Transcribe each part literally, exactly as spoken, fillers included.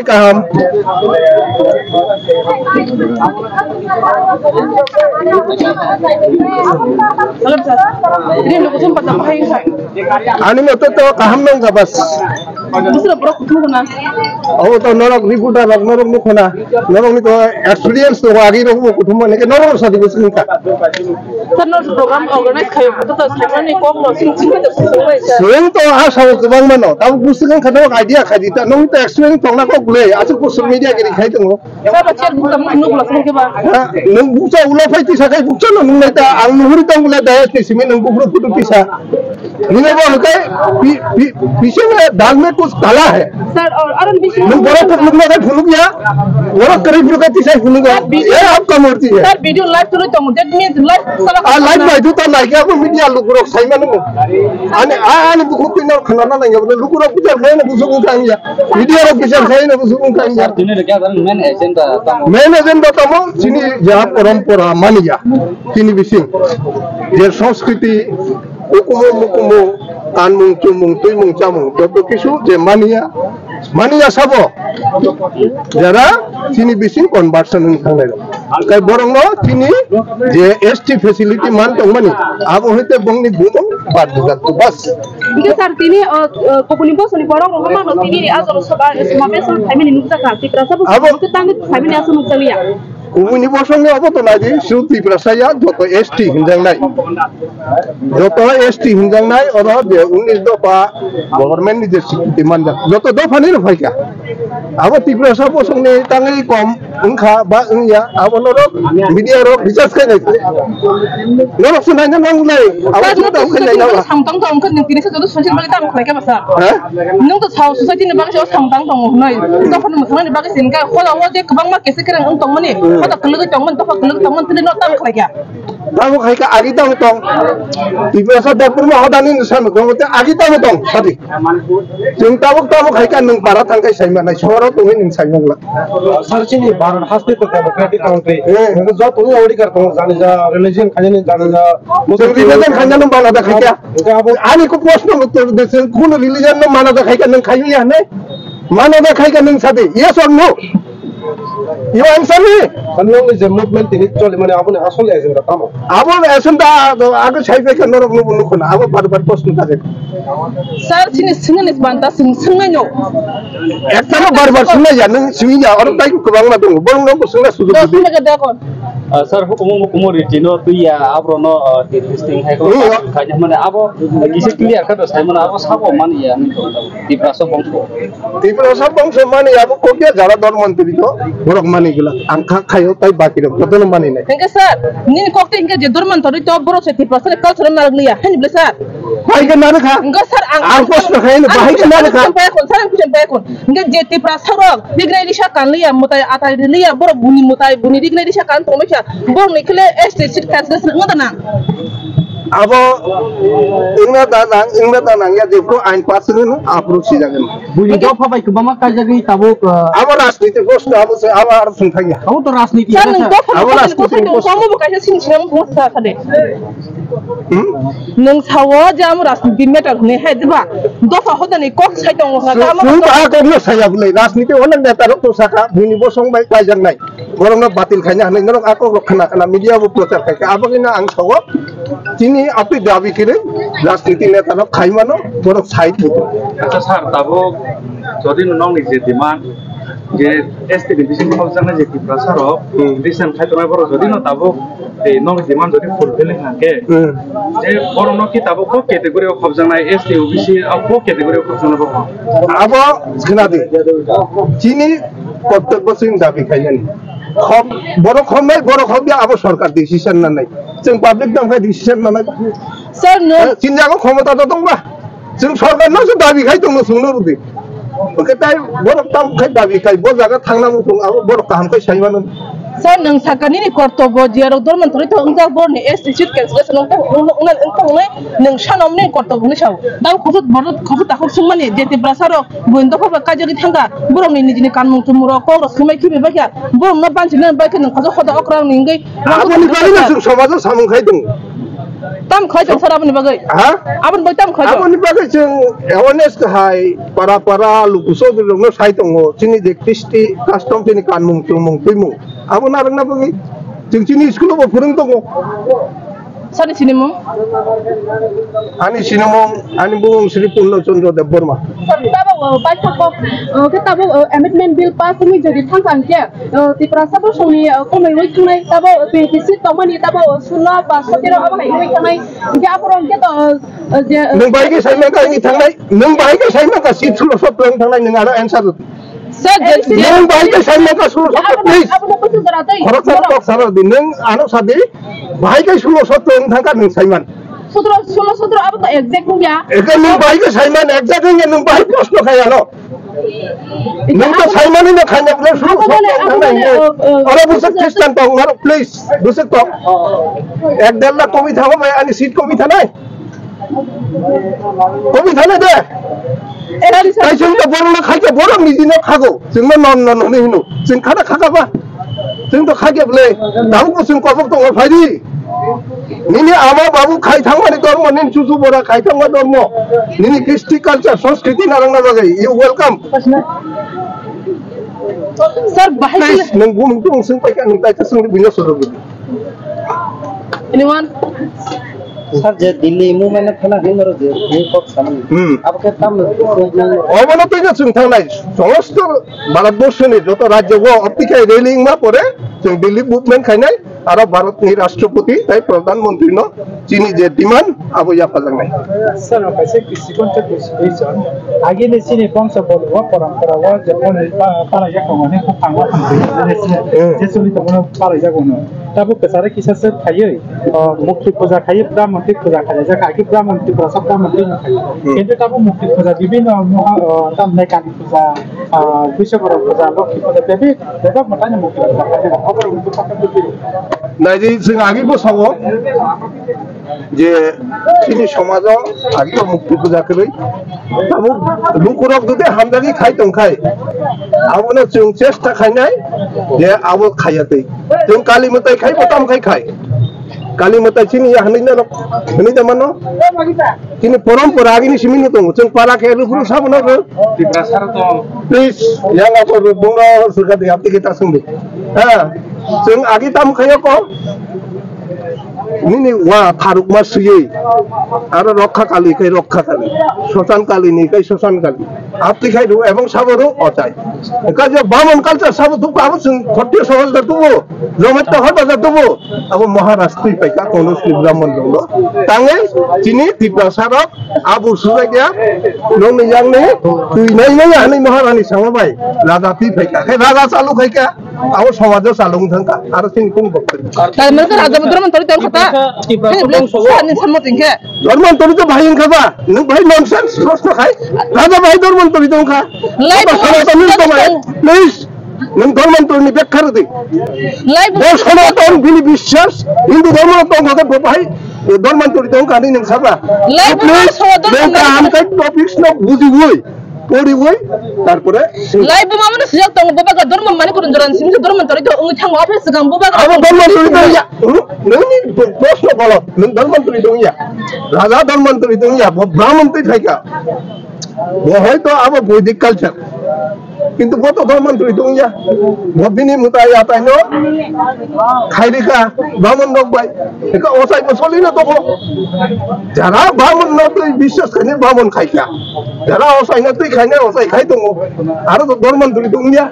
Kaham. Ani mote to kaham nang ka bas. Abo to norok reporter rok norok nukho na. Norok ni to experience to agi rok bo kuthum mane ke norok sadi bus nungkha. Sir, no program organize khayo, to to sir ni kok no sing sing to sing bai sir. Swing to a sao kwbang mano, tamo buswk wngkha norok idea khaidi ta, nung to experience tongna kok le, aswk social media giri khai tongo. Sir, ba chair bukta mung nuk la sung ke ba. Ha, nung bukcha ulo phai tisa khai bukcha no nung nai ta, ang nuhuri tong le dayas ni simi nung bukro photo tisa. Nini bo hwnkhe pi-, pi-, piche mein dal mein kuch kala hai. Sir, aur, aur bisi nung borok phunuk na khai phunuk ya. Borok kwrwi phunuk khai tisai phunuk ya. Sir, video, eh, aap ka murti hai. Sir, video live tuli tongo. That means live sala. Ah, live nai tu ta nai kya ko media lukurok sai manu. Ani, a, ani bukhuk pin khana na nai ya. Lukurok bichar khai na busuk khai ya. Video rok bichar khai na busuk khai ya. Sir, tini re kya main agenda tamo? Main agenda tamo chini ya parampara mani ya. Chini bising. Je sanskriti Hukumu mukumu, kanmung chumung, twimung chamung, joto kisu je maniya, maniya sabo. Jara chini bising conversion wng thangnai rok. Kai borok no chini je S T facility man tongmani, abo hoite bongni bumung bad bujak tu bas. Hingke sir, tini, o, o, kubuni bosoni borok rok mano tini ajaro soba, somabesh khaimani nukjakha, Tiprasa bosong abo khe tangwi khaimani aswk nukjakliya. Kubuni bosong ni obo to naidi, su Tiprasa ya, joto S T hinjaknai. Joto S T hinjaknai, oro je unis dopha government ni je sikriti manjak. Joto dopha ni no phaikha. Abo Tiprasa bosong ni tangwi kom wngkha ba wngya, abo norok media rok research khainai. Norok se naina nangnai, abo se tang khainai na ba. Samtang tong khe nung tini se joto social media tang khlai khe ba sir. Ha? Nung to sao society ni bagwi se samtang tong hnai. Dopha ni mwsang ni bagwi se nung khe hola o je kwbangma kese kereng wng tongmani. Hoda kwlwgwi tongmani, dopha kwlwgwi tongmani, tini no tang khlai khe. Tamo khai kha agi tamo tong. Tiprasa dopha ma hoda ni nung sa nung tong, agi tamo tong, sadi. Chwng tabuk tabuk hai kha nwng para thang khai sai manai, sohor o tongwi nwng sai mangla. Sir, chini Bharat haste to democratic country. Eh. Nwng joto ni odhikar tongo, jani ja religion khainani, jani ja Muslim religion khainani mana da khai kha. Ani ko proshno uttor de, chwng kuno religion no mana da khai kha nwng khai ya ne? Mana da khai kha nwng sadi. Yes or no? You answer me. Nwng ni je movement tini choli mani aboni asol agenda tamo? Abo agenda ago sai bai kha norok no nukho na. Abo bar bar proshno ta. Sir, chini swngni banta swng swngnaino. Ektano bar bar swngna ya, nwng swngya, oro tai kwbangma tongo. Borok no swngna sujuk. Dos minute de kon. Ah, sir, hukumu hukumu riti no tuya, abro no, ah, di listing hai ko. Hmm. Kanya mane abo kisi clear kha do sai mane abo sabo man ya ni to. Tiprasa bongso. Tiprasa bongso mani abo kokya jara dor mantri to. Borok mani gila. Ang kha khayo tai baki rok to no mani nai. Hingke sir, nini kokte hingke je dor mantri to borok se Tiprasa ni culture narwk liya. Hani bole sir. Bahai khe narwkha? Hwnkhe sir, ang, ang proshno khaino, bahai khe narwkha? Ang question paikon, sir, ang question paikon. Hwnkhe je Tiprasa rok rignai risa kanliya, mwtai atai riliya, borok buni mwtai, buni rignai risa kan tongmisa, borokni khele S T seat cancel wngna da nang? Abo wngna da nang, wngna da nang ya, jephru ain pass wngno, aphuru sijagan. Buni dopha bai kwbangma kaijagwi tabuk, uh, abo rajniti proshno, abo se, abo aro songthangya. Abo to rajniti. Sir, nwng dopha abo rajniti proshno. Komo bo kaisa sini sinam mo sa sa de. Hmm? Nwng sao je amo rajniti matter hwnwi hai, diba? Dopha hodani kok sai tongo hwnka, tamo nwng ba kok no saya bwlai, rajniti onek neta rok to saka, bini bosong bai kaijaknai. Borokno batil khaina hwnwi norok a kok rok khna khna media bo prochar khai kha. Abagwino ang sao, chini apni dabi kwrwi rajniti neta rok khai mano, borok sai thwk. Acha sir, tabuk jodi no nokni je demand, je S T ni bisingo khobjaknai je Tiprasa rok, hmm, recent khai tongnai borok jodi no tabuk tei nokni demand jodi fulfill wngkha khe, hmm, je borok no ki tabuk bo category o khobjaknai, S T, O B C, abo category o khobjaknai borok no? Abo khna di. Chini protyek bosor dabi khainani. Khom, borok khomnai, borok khobya abo sorkar decision nanai. Chwng public tong khai decision nanai. Sir, no. Eh, chini jago khomota to tongba. Chwng sorkar no se dabi khai tongo, chwng no rwdi. Oke, tai borok tam khai dabi khai, bo jaga thangna muchung, abo borok kaham khai sai mano. Sir, nwng saka nini kortobo, je rok dorman thori thok wngjak borni S T seat cancellation wng tong, wng, wng, wng tong nai, nwng sano nini kortobo ni sao. Tamo khosut borok khosut takhuk sungmani, je Tiprasa rok buini dopha bai kaijagwi thangkha, borokni nijini kanmung chumung rok kok rok swmai khibi baikha, borokno banchina baikha nwng khosok hoda okra ni wngwi. Aboni bagwi no chwng somajo samung khai tongo. Tam khai tong sir aboni bagwi? Ha? Aboni bagwi tam khai tong? Aboni bagwi chwng awareness kahai para para luku sodri rokno sai tongo. Chini je Kristi custom chini kanmung chumung twimung. Abo narwkna bagwi chwng chini school o bo phwrwng tongo. Sani sinimung? Ani sinimung, ani bumung Sri Purno Chandra Debbarma. Sir, tabuk, uh, baithak kok, uh, khe tabuk, uh, amendment bill pass wngwi jodi thangkha hwnkhe, uh, Tiprasa bosongni, uh, komoi wngwi thangnai, tabuk twenty seat tongmani, tabuk, uh, sulo ba sotero abo hai wngwi thangnai. Hwnkhe aphuru hwnkhe to, uh, uh, je, uh, nwng bai khe saimang kha wngwi thangnai, nwng bai khe saimang kha seat sulo sotero wngwi thangnai, nwng ano answer rw. Sir, je, je, nwng bai khe saimang kha sulo sotero, please. Abono, abono kuchuk jora tei. Khoroksa borok kok saro di, nwng ano sadi, bai khe sulo sotero wngwi thangkha nwng saiman. Sotro, sulo sotro abo to exact wngya. Eke nwng bai khe saiman exact wngya, nwng bai proshno khai ano. Nwng to saimani no khaina bole sulo sotro wngwi thangkha. Oro bwswk Christian tong, oro please, bwswk tong. Ek der lakh komi thango bai, ani seat komi thanai. Komi thane de. Tei chwng to borok no khaikhe borok ni dino khago. Chwng no non non hwnwi hino. Chwng khana khaka ba. Chwng to khaikhe bwle. Tabuk bo chwng kobok tongo phaidi. Nini ama babu khai thangmani dormo, nini chuchu bora khai thangma dormo. Nini Kristi culture, Sanskriti narwkna bagwi. You welcome. Sir, bahai. Please, nwng bumung tong swng paikha, nwng taisa swngdi buino sorok. Anyone? Sir, je Delhi movement khana hinoro je, je kok samani. Hmm. Abo khe tam. Obono twi no chwng thangnai. Somosto Bharat borshoni joto rajyo o optikai railing ma pore chwng Delhi movement khainai, aro Bharat ni Rashtrapati tai Pradhan Mantri no chini je demand abo yaphajaknai. Sir, kaisa Sikon te busi buison. Agi ni sini bongso bol wa porampara wa je pon pa-, para ya kong ne ko pang wa pang. Hmm. Je suni to bono para ya kono. Tabo kesare kisa se khayoi, uh, mukti puja khayoi, Brahman ti puja khayoi, jaka agi Brahman ti puja sab Brahman ti khayoi. Hmm. Kintu tabo mukti puja bibino moha, uh, tam ne kan puja, uh, Biswakarma puja, Lokhi puja, bebi, bebak matanya mukti puja khayoi. Naidi sing agi bo sawo. Je chini somajo agi mukti puja kwrwi tabuk lukurok jodi hamjagwi khai tongkhai, abono chwng chesta khainai je abo khaiya twi. Chwng Kali mwtai khai, bo tam khai khai. Kali mwtai chini ya hwnwi norok hwnwi da mano. Chini porompora agini simi no tongo. Chwng para khe rukru sabono rw. Tiprasa rok tong. Please, yang ako rw bongno swkadi apni kita sungdi. Ha. Chwng agi tam khayo ko. Nini wa tharukma swiwi, aro Rokha Kali kai Rokha Kali, Sosan Kali ni kai Sosan Kali, apti khai ru ebong sabo ru ochai. Ka je Bamon culture sabo tu abo sing khotio sawal da tu, jomet ta hota da tu, abo Maharaj twi pai ka kono sing Bamon dong lo. Tangai chini Tiprasa rok abo sujakya, nong ni yang ni, twi nai nai hani Maharani sama bai, raja twi pai ka, khai raja chalu khai ka. Abo somajo salung thangkha, aro chini kung bokti. Tal mano khe raja bo dorman tori tong khata. Tipra Hini bole bongso. Sani sammo tingkhe. Dorman tori to bhai wngkha ba, nwng bhai nonsense, proshno khai. Raja bhai dorman tori tong kha. Lai Abo bo Sanatan ni to bhai, please, nwng dorman tori ni bekha rwdi. Lai bo Bo Sanatan bini biswas, Hindu dorman tong kha bo bhai, dorman tori tong kha ni nwng saba. Lai bo Please, Sanatan nwng ni kaham khai topics no bujiwi. Poriwi, tarpore Lai bo mamano sijak tongo, bo bagra dormo mani kurun joran simi dormo tori to ungwi thango, office gang bo bagra Abo dormo tori to ya. Hmm? Nini bo-, proshno golot. Nung dormo tori to ya. Raja dormo tori to ya. Bo Brahman twi thaika. Bo hoito abo Vedic culture. Kintu bo to dormo tori to ya. Bo bini mutai atai no khairika Brahman rok bai. Eka osai bo solino tongo. Jara Brahman no twi biswas khainai Brahman khaika. Jara osai no twi khainai osai khai tongo. Aro to dorman twi tongya.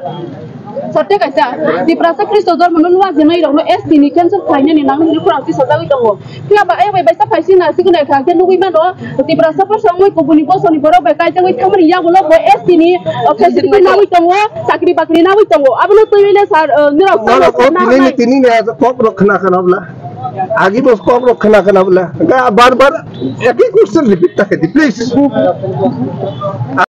Sotte kaisa, Tiprasa Khristo dormo no nwa jenai rok no S T ni cancel khainani nang ni khurang ti sajagwi tongo. Phiya ba ayok bai baisa phaisi na sikun ekha khe nugwi mano. Tiprasa bosong mui kubuni bosong ni borok bai kaitangwi thangmani yagulo bo S T ni, uh, facility nagwi tongo, chakri bakri nagwi tongo. Abono twi le sir, uh, nirok Mano kok tini ni tini ni kok rok khna khna bla. Agi bos kok rok khna khna bla. Ga bar bar ek hi question repeat ta khe di, please.